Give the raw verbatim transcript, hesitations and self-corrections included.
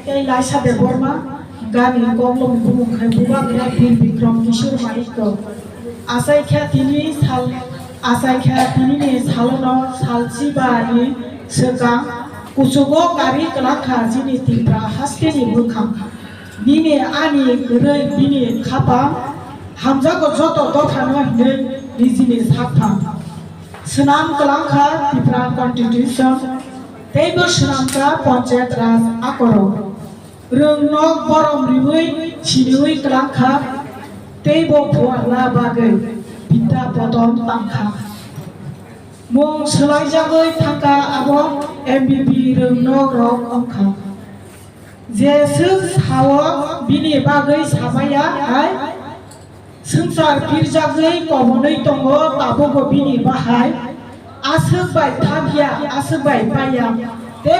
Tei Laisa Debbarma, gani Koklom bumung khai Bubagra Bir Bikrom Kishore Manikya. Achaikha tini sal, achaikha tini ni salono salchi ba ni swkang kuchugo kari kwlangkha chini Tripura haste ni bwkhang. Bini ani kwrwi bini khapang hamjago joto dophano hinwi nijini sakphang. Swnam kwlangkha Tripura Constitution, teibo swnamkha Panchayat Raj akorok. Rwngnok borom riwi siniwi kwlangkha, teibo phuarna bagwi bidya podon tangkha. Mung swlaijagwi thangkha abo M B B rwngnok rok wngkha. Je swk sao bini bagwi samaya hai, swngchar pirjagwi kobonwi tongo, tabukbo bini bahai aswk bai thangya, aswk bai paiya.